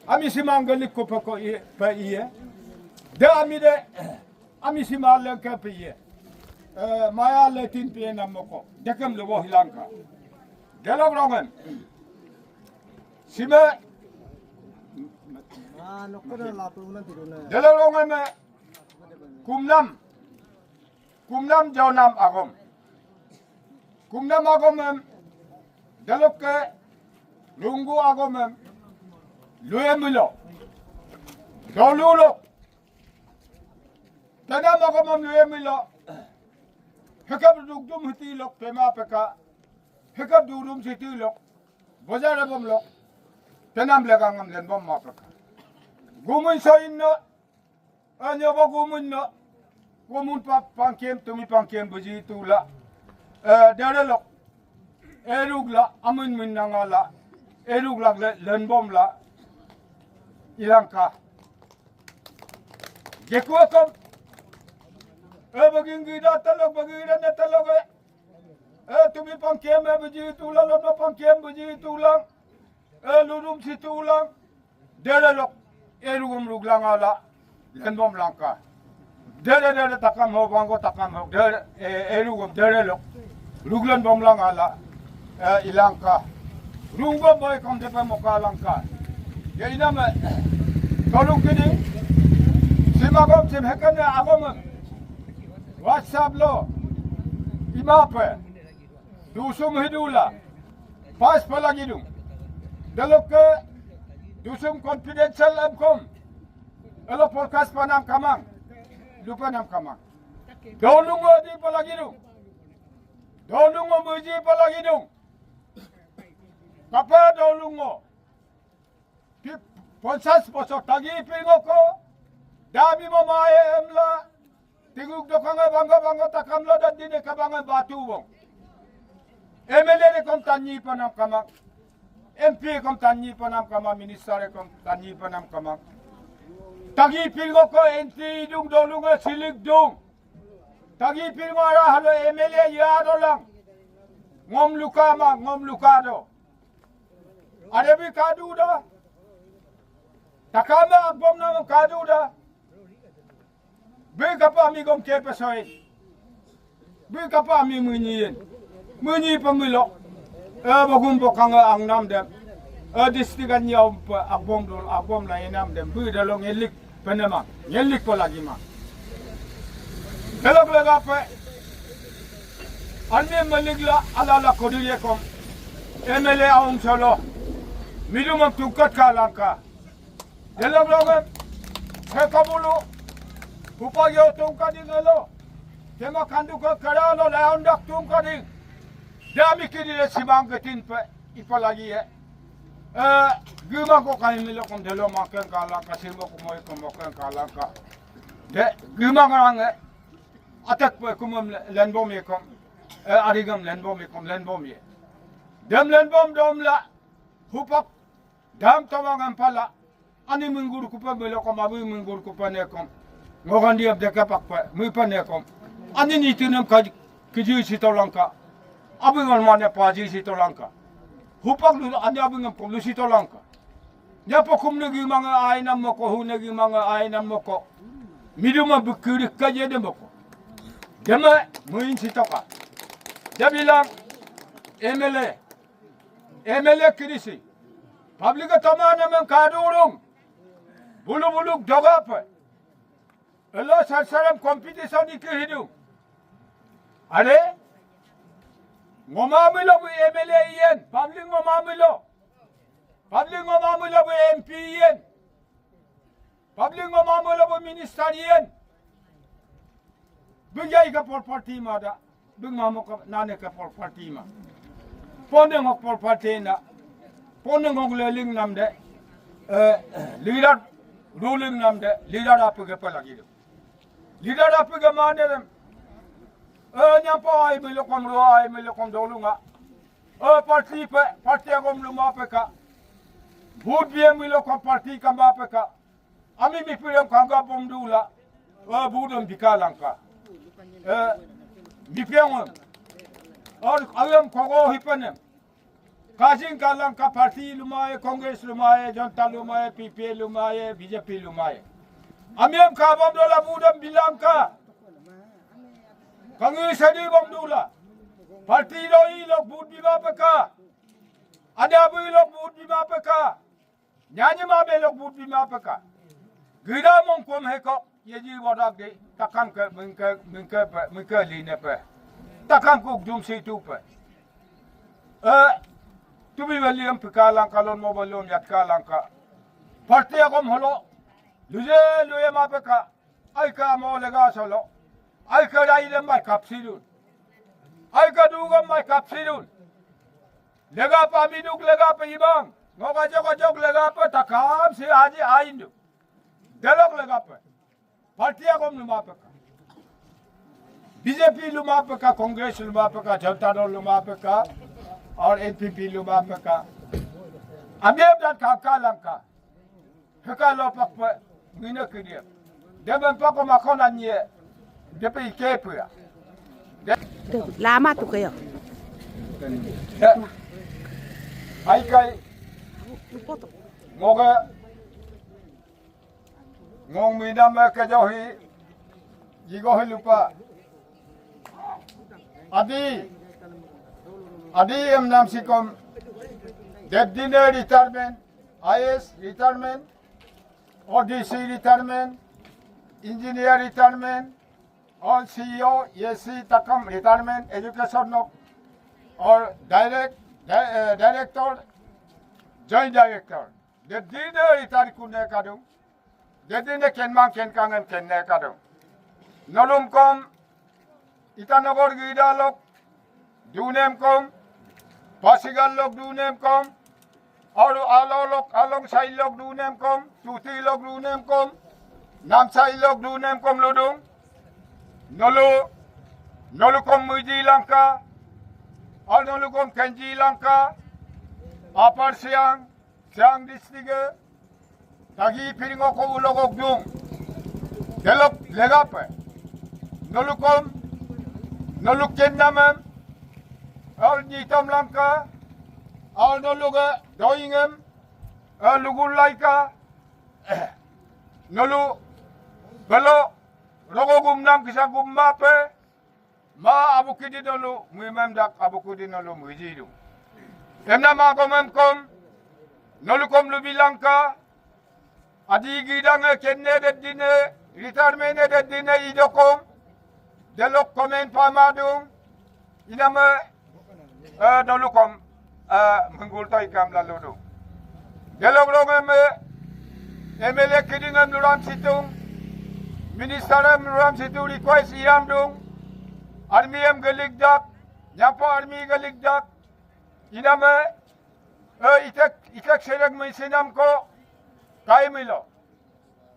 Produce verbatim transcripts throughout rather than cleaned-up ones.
Ami simang gelik ko peko iye, pe iye. De ami de, ami simang lengke pe iye. Eh, maya letin pe namoko. Dekem lebo hilangka. Delok rongen. Sime. Delok rongen me. Kumnam. Kumnam jaunam agom. Kumnam agomem, delokke runggu agomem, luemilo. Dolulok. Tenam agomem luemilo. Hekap dugdum hitilok pema peka. Hekap dugdum sitilok. Bojar agomlok. Tenam legangam lenbom ma peka. Gumun soinno. Anyo ba gumun no. Gumun pa pangkem tumi pangkem buji tula. Eh, derelok. Erugla, amun mun nangala. Eruglak le, lenbomla. Ilangka. Jekuakom. Eh, baging gida talok, baging gida ne talok, eh. Eh, tumi pangkem, eh, buji tula, lono pangkem, buji tula. Eh, ludum situlang. Dere lok. Erugum ruglang ala. Lenbom langka. Dere dere takam ho banggo takam ho. Dere, eh, erugum dere lok. Ruglen bom lang ala. Eh, ilangka. Runggo boy kom depe moka langka. Ya iname. Tolung kini. Simagom sim hekene agom. WhatsApp lo. Imape. Dusum hidula. Pas palagidung. Delokke dusum confidential emkom. Elo podcast panam kamang. Lupa nam kamang. Dolungo di palagidung. Dolungo muji palagidung. Kapa dolungo. Pip-, ponsas bosok tagi pilngoko, dami mo mae emla, tiguk dokange bangga bangga takamlo dan dine kabangan batu bong. M L A de kom tanyi panam kamang, M P kom tanyi panam kamang, minister de kom tanyi panam kamang. Tagi pilngoko enti idung dolunge silik dung. Tagi pilngo ara halo M L A ya dolang. Ngom luka ma, ngom luka do. Ada bí kadu da. Takame agbom na kadu da. Bí kapa ami gom ke pesoin. Bí kapa ami munyiin. Munyi pemilo. Eh, bagum bokang angnam dem. Eh, district anya umpa agbom dol, agbom la enam dem. Bí dalong elik. Penema, nyelik ko lagi ma. Delok legape, anne melik la ala la kodir yekom, M L A aum solo, midumam tungkat ka langka. Delok logem, heka bulu, hupa yo tungkat ding elo, tema kandu ke kera lo laundak tungkat ding. Dami kidi de simang ketin pe, ipa lagi ye. Eh, gímang ko kami milo kom delo maken kalangka, simo ko moi kom maken kalangka. De, gímang range, atak pe kumam le-, lenbom ye kom, eh, arigam lenbom ye kom, lenbom ye. Dem lenbom dom la, hupak, dam tawang empala, ani minggur kupa milo kom, abi minggur kupa ne kom. Ngogan diap deke pak pe, mi pe ne kom. Ani nitinem kaj-, kiji sito langka. Abi ngal mane paji sito langka. Hupak lu, ani abi ngam kom lu sito langka. Nya pokum negi manga ainam moko, hu negi manga ainam moko. Miduma bukiri kaje de moko. Deme muin sitoka. Dia bilang, M L A. M L A kirisi. Public toma namen kadurung. Bulu buluk dogape. Elo sarsaram competition iki hidu. Are? Ngomamilo bu M L A yen, public ngomamilo. Public ngomamilo bu M P yen. Public ngomamilo bu minister yen. Bíng jai ka por party ma da. Bíng mamo ka nane ka por party ma. Ponde ngok por party na. Ponde ngok leling nam de. Eh, leader ruling nam de. Leader apa ke pa lagi do. Leader apa ke mane dem. Eh, nyampa ai milo kom ro ai milo kom dolunga. Eh, party pe, party agom luma peka. Vote bie milo kom party kamba peka. Ami mipirem kanga bomdula. Eh, budem bika langka. Eh, mipirem. Or ayam kogo hipanem. Kasing kalangka party lumaye, Congress lumaye, Janata lumaye, P P A lumaye, B J P lumaye. Amiem kabam dola budem bilangka. Kangi sedi bam dula. Party lo ilok bud bima peka. Ada bu ilok bud bima peka. Nyanyi ma belok bud bima peka. Gida mongkom hekok, yeji bodak de, takam ke, mengke, mengke pe, mengke line pe. Takam ke ujung situ pe. Eh, tumi beliam peka langka lon mo beliam yatka langka. Party agom holo, luje, luje ma peka. Aika mo lega solo. Aika dai dem mai kapsidun. Aika dugam mai kapsidun. Lega pa miduk lega pa ibang. Ngoka jok jok lega pa takam si aji aindu. Delok lega pa. Party agom luma peka. B J P luma peka, Congress luma peka, Janata Dal luma peka, aur N P P luma peka. Ami abdan kaka langka. Heka lo pakpe, ngine ke dia. Deben pako makon anye, depe ike pua. De- Tuh, lama tuh kayak. De- Aikai, ngoge, ngong midam ke johi, jigohi lupa. Adi, Adi em nam sikom, debdine retirement, I A S retirement, O D C retirement, engineer retirement, all C E O, A C takam retirement, education nok, or direct, di- eh, director, joint director. Debdine retire kune kadung. Debdine kenmang kenkangem kenne kadung. Nolum kom Itanagar gida lok dunem kom, Pasighat lok dunem kom, aru alo lok along sai lok dunem kom, Tuti lok dunem kom, Namsai lok dunem kom ludung. Nolu, nolu kom muji langka, aru nolu kom kenji langka, Upper Siang, Siang district e, tagi piringo ko ulogok dung. Delok legape. Nolukom, noluk kendamem, al nyitom langka, al noluge doingem, al lugun laika, nolu belo rogo gumnam kisa gummape, ma abukidi nolu muimem dak abukidi nolu muijidu. Emna ma komem kom, nolukom lubi langka, Adi gidange kenne deddine, retirement e deddine idokom, delok komen pamadung, iname, eh, nolukom, eh, menggultai kam lalu dung. Delok rongem, eh, M L A kidingem luram situng, minister em luram situng request iram dung, army em gelik dak, nyapa army gelik dak, iname, eh, itek, itek serek mensinam ko, kai milo.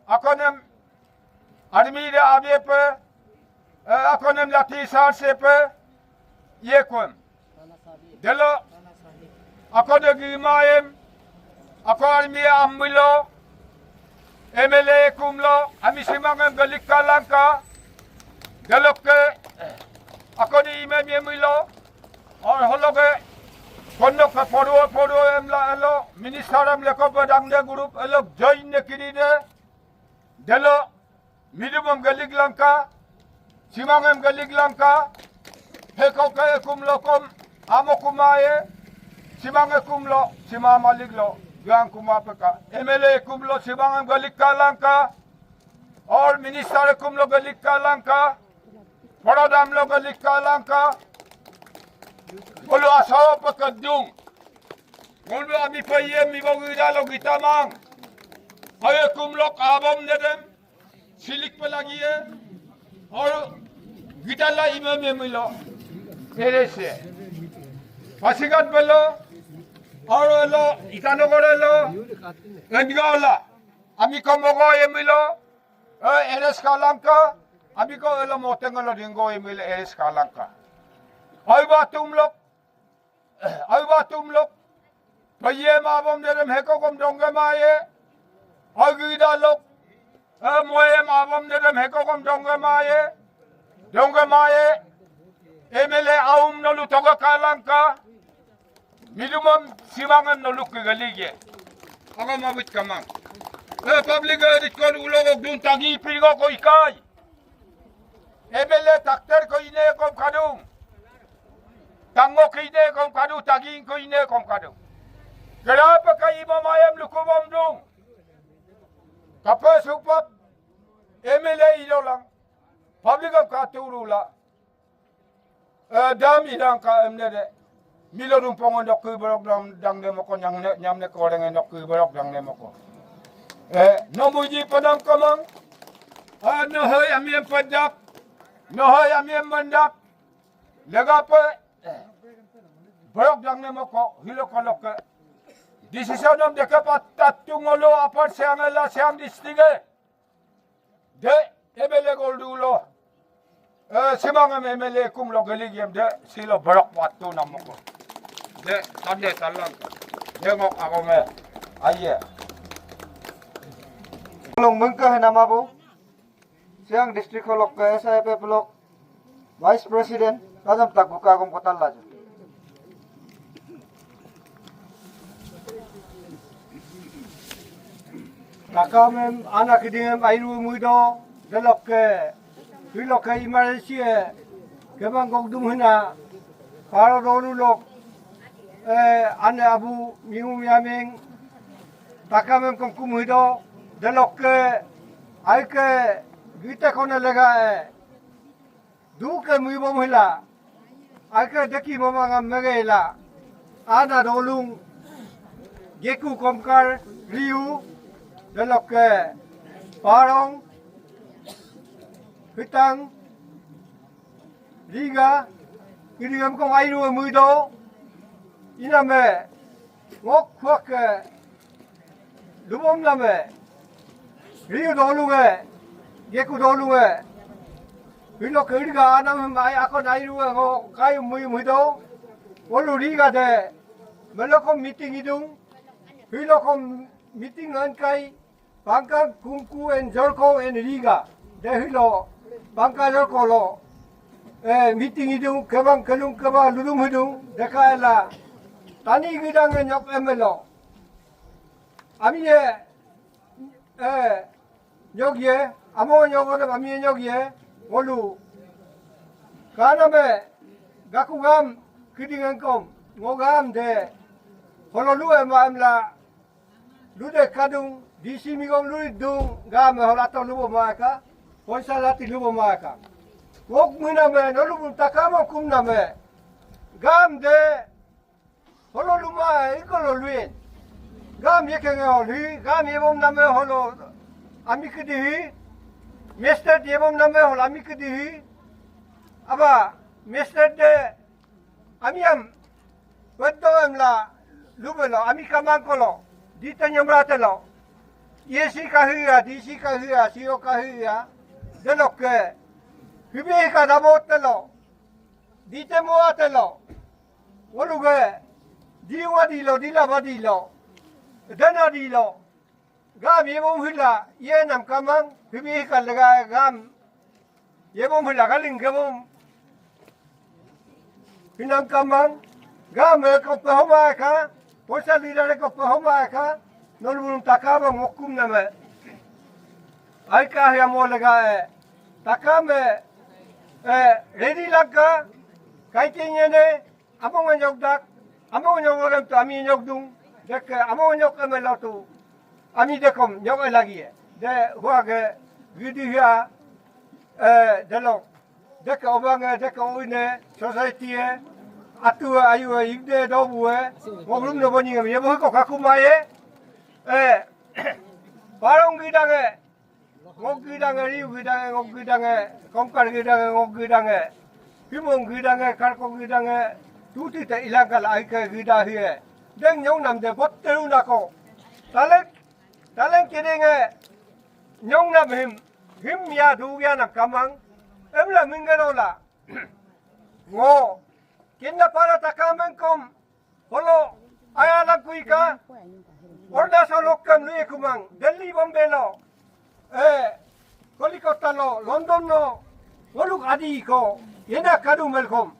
Akonem army de abepe, eh, akonem lati sar sepe, yekuem. Delo, akode gimaem, ako army amilo, M L A kumlo, ami simangem gelik kalangka, delokke, akode imem yemilo, or hologe, kondok ke podo, podo emla elo, minister em leko bedang de group elo, join ne kiri de, Delo, midumem gelik langka, simangem gelik langka, hekoke ekum lokom, amo kumaye, simang ekum lo, sima malik lo, juang kuma peka. M L A ekum lo, simangem gelik ka langka, or minister ekum lo gelik ka langka, Poradam lo gelik ka langka. Bulu aso pekedung. Bulu ami peye mi bogi dalo gitamang. Ayo kumlok abom dedem. Silik pelagi ye. Or gitala ime me milo. Erese. Pasighat belo. Or elo Itanagar elo. Endiga ola. Ami komogo ye milo. Eh, eres ka langka, abiko elo moteng elo ringo emil eres ka langka. Ai batum lok, ai batum lok, paye mabom derem hekokom dongge maye, ai gida lok, eh, moye mabom derem hekokom dongge maye, dongge maye, M L A aum nolu toga ka langka, Midumam simangem noluk ke galige. Aga mabit kamang. Eh, public edit kon ulo gok dun tagi pirgo ko ikai. M L A takter ko ine kom kadung. Tango ko ine kom kadung, taging ko ine kom kadung. Kenapa kai imam ayam luku bom dung? Kapa supap M L A ilolang. Public am katurula. Eh, dam idang ka emne de. Milo dum pongo nok kui borok dam dang de moko nyang ne, nyam ne koreng nok kui borok dang de moko. Eh, no muji padam kamang. Ah, no hoi ami em padak. No hoi ami em mandak. Legape, eh, borok dang de moko, hilo kolokke. Decision am deke pat tatu ngolo apar Siang ela Siang district e. De, M L A goldulo. Eh, simangem M L A kumlo geligem de, silo borok watu namoko. De, tande talang. De ngok agome. Aye. Long mengke nama bu. Siang district holok ke S I F F lok. Vice President, kadam tak buka agom kotal laju. Takamem, ana kídíem, airu muido, delokke, tulokke emergency e, kemang gogdum hina, paro dolu lok, eh, ane abu, miu miaming, takamem kongkum hido, delokke, aike, gite kone lega e, Duke muibom hila. Ake deki mamangam megela. Ana dolung. Geku komkar riu. Delokke. Parong. Hitang. Riga. Kídíem kom airu muido. Iname. Ngok kuak ke lubom lame. Riu dolunge. Geku dolunge. Hilo ke irga anam mai akon airu ngo kai mui muido. Wolu riga de. Melokom meeting idung. Hilo kom meeting ngan kai. Pangkang kungku en jorko en riga. De hilo. Pangkang jorko lo. Eh, meeting idung kebang kelung kebang ludung hidung. Deka ela. Tani gidang e nyok emelo. Ami ye. Eh, nyok ye. Amo nyok odem ami ye nyok ye. Ngolu. Kana me. Gaku gam. Kídíng engkom. Ngo gam de. Holo lu ema emla. Lude kadung, D C migom luridung, gam e holato lubo maaka, poisa lati lubo maaka. Wok muname, nolubun takamo kumname. Gam de, holo luma, ikolo luin. Gam yekenge hol hi, gam yebom name holo, ami kídí hi. Mestet yebom name hol, ami kídí hi. Aba, mestet de, Ami am, weddo emla, lubelo, ami kamang kolo, di tanyamra telo. Yesi kahia, di si kahia, sio kahia, delokke. Hibi ka dabo telo, di temoa telo. Woluge, di wadilo, di labadilo, dana dilo. Gam yebom hila, yenam kamang, hibi hika lega gam. Yebom hila galing gebom. Hinam kamang, gam e kope homa eka, poisa lida e kope homa eka, nolbulum takabang mokum name. Aika hia mo lega e, takame, e, ready laka, kaiking ene, Among nyok dak, among nyok orem tu ami nyok dung, deke among nyok emelo tu, ami dekom nyok elagi e. De huage gidi hia, e, delok. Deke obang e, deke oine, society e, atu e, ayu e, igde dobu e, ngoglum no bonying e, yebo hiko kakuma e, e, parong gidang e, Ngok gidange, riu gidange, ngok gidange, kongkar gidange, ngok gidange, himong gidange, karko gidange, tuti te ilangkal aike gida hie. Deng nyongnam de botteru nako. Taleng, taleng kidinge, nyongnam him, him ya dugia nam kamang, emla minggenola. Ngo, kinna para takamengkom, Holo, aya langkuika, orda solokam lui kumang, Delhi Bombay lo, e, Kolkata lo, London lo, ngoluk adi ko, yena kadu melkom.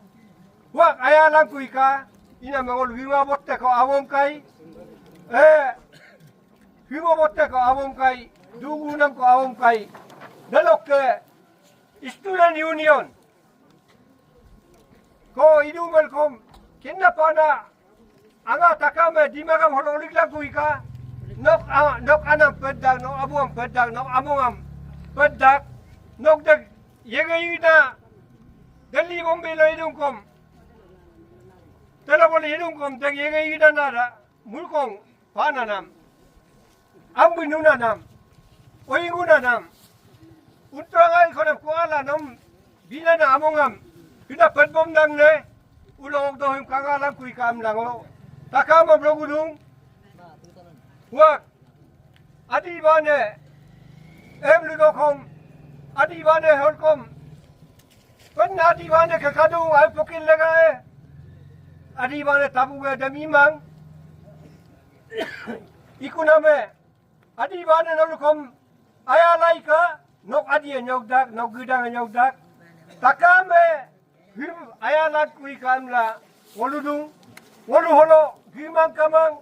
Wak aya langkuika, Ina mengol wima botte ko awom kai. Eh, wima botte ko awom kai. Dugunam ko awom kai. Delokke student union ko idu melkom kinna pana anga takame dimagam holo olik lagu ika. Nok a, nok anam pedak, nok abuam pedak, nok amongam pedak, nok dek yege yina Delhi Bombay lo idungkom. Tela bole idungkom dek yege yina nada mulkong pananam. Ambi nunanam. Oingunanam. Untuangai konam kuala nom binana amongam. Kina petbom nangne. Ulo okdo him kanga langkui kam lango. Takama blogudung. Wak. Adi bane. Em ludokom. Adi bane holkom. Pen adi bane ke kadung ai pokin legae. Adi bane tabuge dem imang. Ikuname. Adi bane nolukom. Aya laika. Nok adi nyok dak, nok gidang nyok dak. Takame. Him aya laku ikamla. Ngoludung. Ngolu holo. Gimang kamang.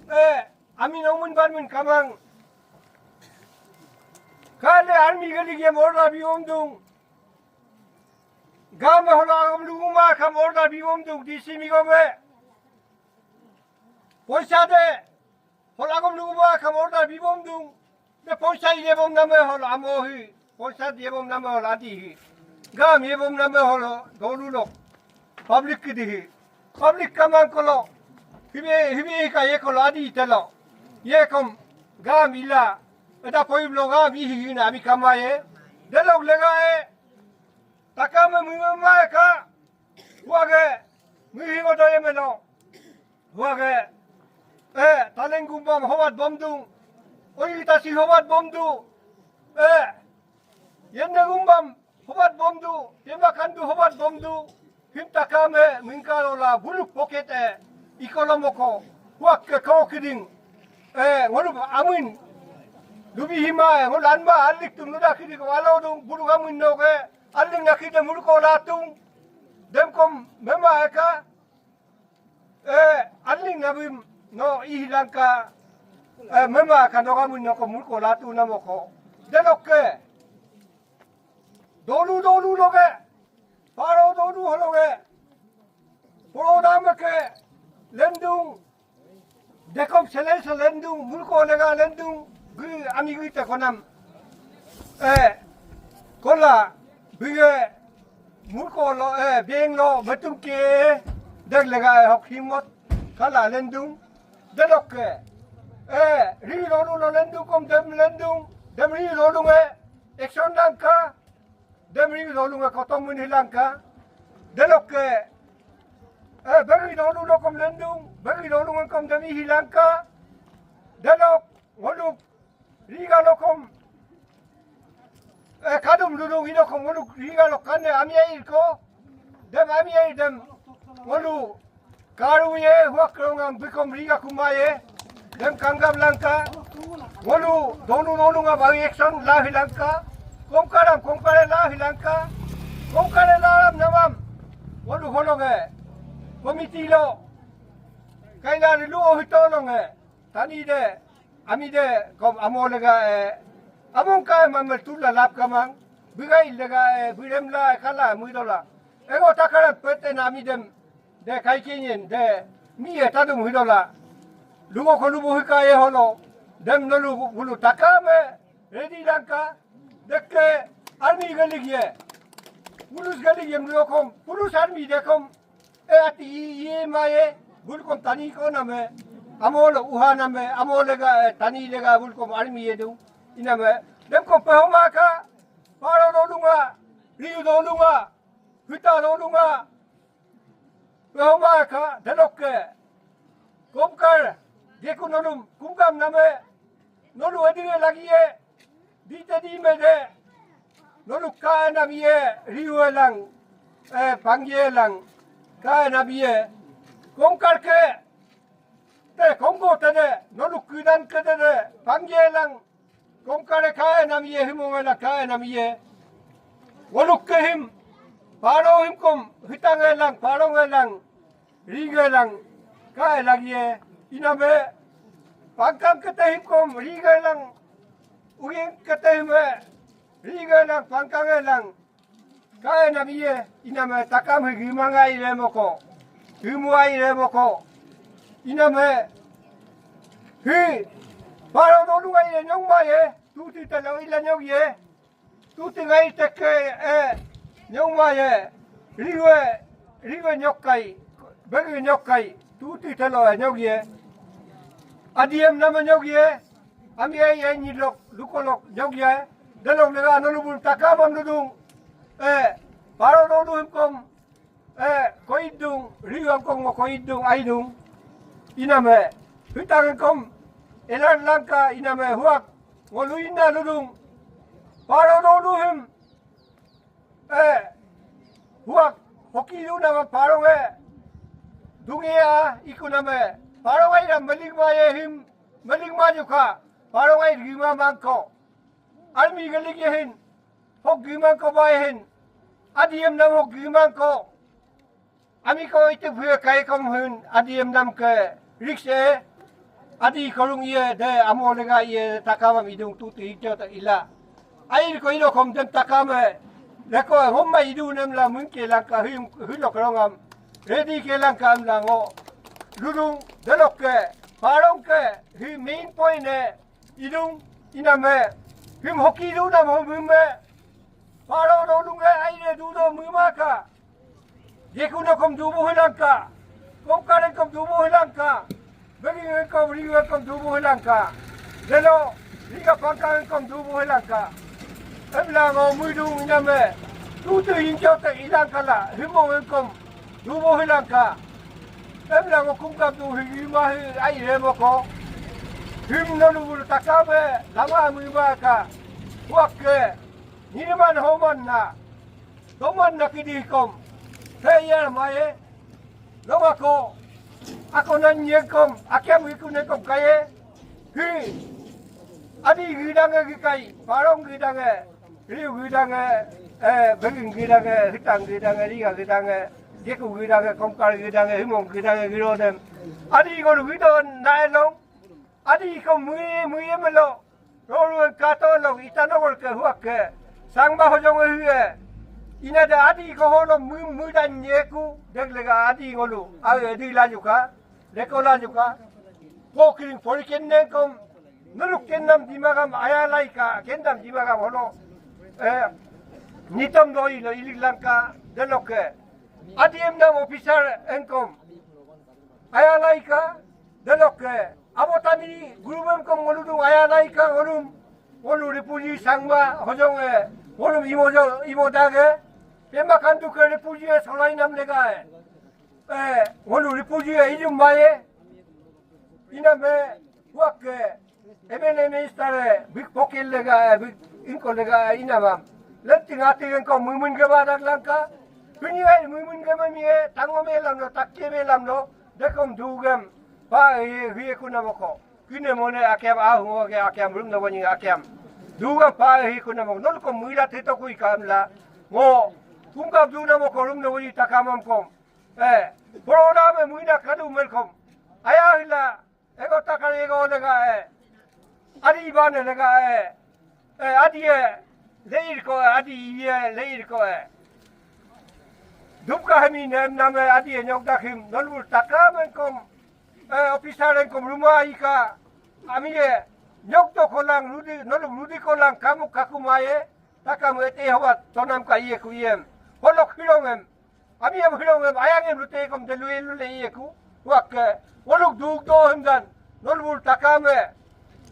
Eh. Ami nomun banmin kamang. Kale army geli ge morda biomdung. Game holo agom luguma kam order bibomdung D C migome. Poisa de holo agom luguma kam order bibomdung. De poisa yebom name holo amohi. Poisa yebom name holo adihi. Gam yebom name holo dolulok. Public kidihi. Public kamang kolo. Hibi hibi ka ye kolo adi telo. Yekom gam ila. Eda poiblo gam ihi hina ami kamaye. Delok legae. Takame mimamae ka. Huage, mihi ngodo yemeno. Huage, eh, taleng gumbam hobat bomdung. Oyi tasi hobat bomdu. Eh, yende gumbam hobat bomdu. Tema kandu hobat bomdu. Him takame mingkalola buluk pocket eh. Ikolomoko. Huak ke kau kiding. Eh, ngolu amin. Lubi hima eh, ngolu anma alik tung nuda kiding walo dung buluk amin noke. Aling naki dem huluko latung. Dem kom mema eka. Eh, aling nabim no ihilangka. Eh, mema eka no kamu no kom huluko latung namoko. Delokke. Dolu dolu loge. Paro dolu hologe. Poro dameke. Lendung. Dekom sele se lendung, mulko lega lendung, gui ami gui te konam. Eh, kola, bige, mulko lo, eh, beng lo, betum ke, dek lega, eh, hok himot, kala lendung, delokke. Eh, ri lo lo lendung, kom dem lendung, dem ri lo lo nge, action langka, Dem ri dolung e kotong mun hilangka. Delokke. Eh, beri dolung lokom lendung. Beri dolung kom dem hilangka. Delok ngoluk. Riga lokom. Eh, kadum dudung inokom ngoluk. Riga lok kane ami air ko. Dem ami air dem. Ngolu. Karu ye, huak kerongam bikom riga kumaye, dem kanggap langka, ngolu, donu donu nga bawi action lahi langka, kongkaram kongkare lahi langka, kongkare laram namam, ngolu holonge, komiti lo, kaina rilu ohito longe, tani de, ami de, kom amo lega e, among ka mamel tula lap kamang, bigai lega e, birem la kala, muidola, ego takara pete na ami dem, De kaikinyin, de miye tadum hidola. Lugo ko lubo hikaye holo. Dem nolu bulu takame. Ready langka. Dekke army galig ye. Pulus galig ye mlukom. Pulus army dekom. E ati i, i maye. Bulkom tani ko name. Amolo uha name. Amole ga, e, tani lega bulkom army ye du. Iname. Demkom pehomaka. Paro dolunga. Riu dolunga. Hita dolunga. Pehoma ka delokke. Komkar, geku nolum, kumkam name, nolu edinge lagiye, dite dime de, nolu kae namiye, riwe lang, eh, pangye lang, kae namiye, komkar ke, te komko te de, nolu kidan ke te de, pangye lang, Kom kare kae nam iye himo ngana kae nam iye. Woluk ke him. Paro him kom hitang elang, paro ngelang. Riga lang, ka lagi e, iname, pangkang ketahim kom, Riga lang, uging ketahim e, Riga lang, pangkang e lang, ka e nam iye, iname, takam hi gimang ai re moko, gimu ai re moko, iname, hi, paro nolu ai re nyong ma ye, tuti talo ila nyong ye, Tuti ngai teke e nyongma ye, riwe, riwe nyokai, begi nyokai, tuti telo e nyok ye. Adiem nama nyok ye, ami ai ai nyilok, lukolok nyok ye. Delok lega nolubun takamam dudung. E, paro nolu himkom, E, koidung, riwang kong ngo koidung, aidung. Iname, hutang kom, elar langka, iname, huak, ngo luina ludung. Paro no luhim. E, huak, hoki lu nama paro e. Dunge a, iku name. Paro e ira meling ma ye him, meling ma yuka. Paro e rima mangko. Almi geling ye hin. Hok gimang ko bai hin. Adiem nam hok gimang ko. Ami ko ite bue kai kom hun, adiem nam ke rikse, adi korung iye de amo lega iye takamam idung tuti hijau ta ila. Air ko ilo kom dem takame, leko homma idu nem la mun ke langka hun, hun lo korongam, ready ke langka am lango. Lulung, delok ke, parong ke, hi main point e, idung, iname, him hoki idu nam hom him me, paro no lunge aire dudo mumaka. Geku no kom dubu hilangka. Kom karen kom dubu hilangka. Bagi nge kom ringe kom dubu hilangka. Lelo, riga pangka nge kom dubu hilangka. Emla ngo muidung iname. Tutu injo te ilangka la. Himo nge kom dubu hilangka. Emla ngo kungkap du hima hi ai remoko. Him no lubulu takame. Lama mumaka. Wakke. Niriman homan na. Doman na kidi kom. He iya maye. Loma ko. Ako nan ye kom. Akem iku ne kom kaye. Hi. Adi gidange gikai. Parong gidange. Riu gidange. E, beging gidange. Hitang gidange. Riga gidange. Geku gidange. Komkar gidange. Himong gidange. Gironem. Adi ngolu gidon na elong. Adi kom muye muye melo. Roruen kato long Itanagar ke huakke. Sangba hojong hue. Inade Adi ko holo mu mudan nyeku. Deglega Adi ngolu. Awe di lajuka. Deko lajuka. Ko kiring poriken nengkom. Nuluk kennam dimagam ayalaika. Kendam dimagam holo. E, nitom doi lo ilik langka. Delokke. Adiem nam officer engkom. Ayalaika. Delokke. Abo tani gurubem kom ngoludung ayalaika ngolum. Ngolu refugee sangba hojong e. Ngolum imo jo, imo dage. Pemba kandu ke refugee e solai nam lega e. E, ngolu refugee e ijum maye. Iname, huakke. M L A minister e, big pocket lega e, big ingko lega e, inamam. Lenting ating engko mumun gema dak langka. Pini e mumun gema mi e, tango melam lo, takke melam lo. Dekom dugem. Pa e, hie kunamoko. Kine mone akem ahu oke akem rum no banying akem. Duga pa hi kuna mo nol ko muila te to kui kamla. Mo kungka duna mo ko rum no banying takamam kom. E, poroda me muina kadu mel kom. Aya hila ego takar ego lega e. Adi bane lega e. E, adi e leir ko e, adi iye leir ko e. Dubka hemi nem name adi e nyok dakhim nolbur takamem kom. E, officer engkom ruma ika. Ami e nyok to kolang rudi, noluk rudi kolang kamu kakumaye. Takamu ete hawa tonam ka iye ku iyem. Holok hirongem. Ami em hirongem, ayangem lute kom de lue lule iye ku. Wak, e, holok duk do hemdan. Nolbul takame.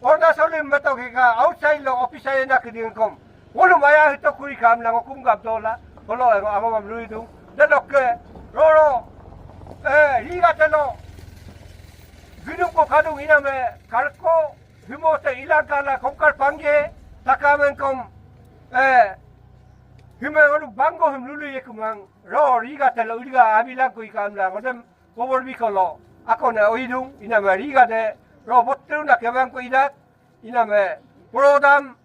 Orna solim meto kika, outside lo officer ena kiding kom. Ngolum aya hito kuri kamla ngo kumgap dola. Holo ero amamam luidung. Delokke, roro, e, riga telo. Gidung ko kadung iname, karko, himo te ilang kala komkar pangge, takamem kom, e, hime ngolum banggo him lulu yekumang. Ro, riga telo, riga abilang kui kamla. Ngodem, kobor bikolo. Akone oidung, iname riga de, ro botteruna kebang ko idak, iname, prodam,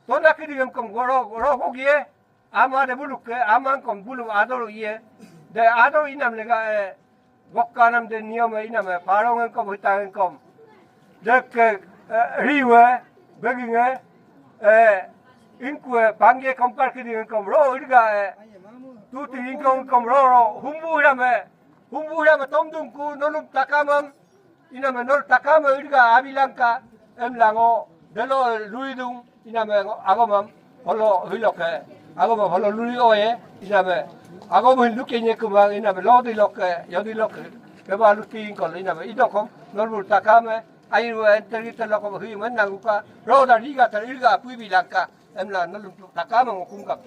tona kidingem kom goro, goro gogie, ama de bulukke, amang kom bulum adoro iye, de adoro inam lega e, Bokkanam de niyom e iname parong engkom hitang engkom. Deke, eh, riwe, beginge, eh, ingkue pangge kompar kidi engkom ro irga, eh, tuti ingkong engkom ro ro, humbu hirame, humbu hirame tomdungku, nolum takamam, iname nol takame irga abilangka, emlango, delo luidung, iname agomam, holo hiloke, agomam holo lui oye, iname, agom hin lukenye kumang, iname lodi loke, yodi loke, keba luti ingkol, iname, idokom, nolbur takame, airwe, enteri telokom, hui menanguka, roda riga ter irga, pui bilangka, emla nolum takame ngokungkap.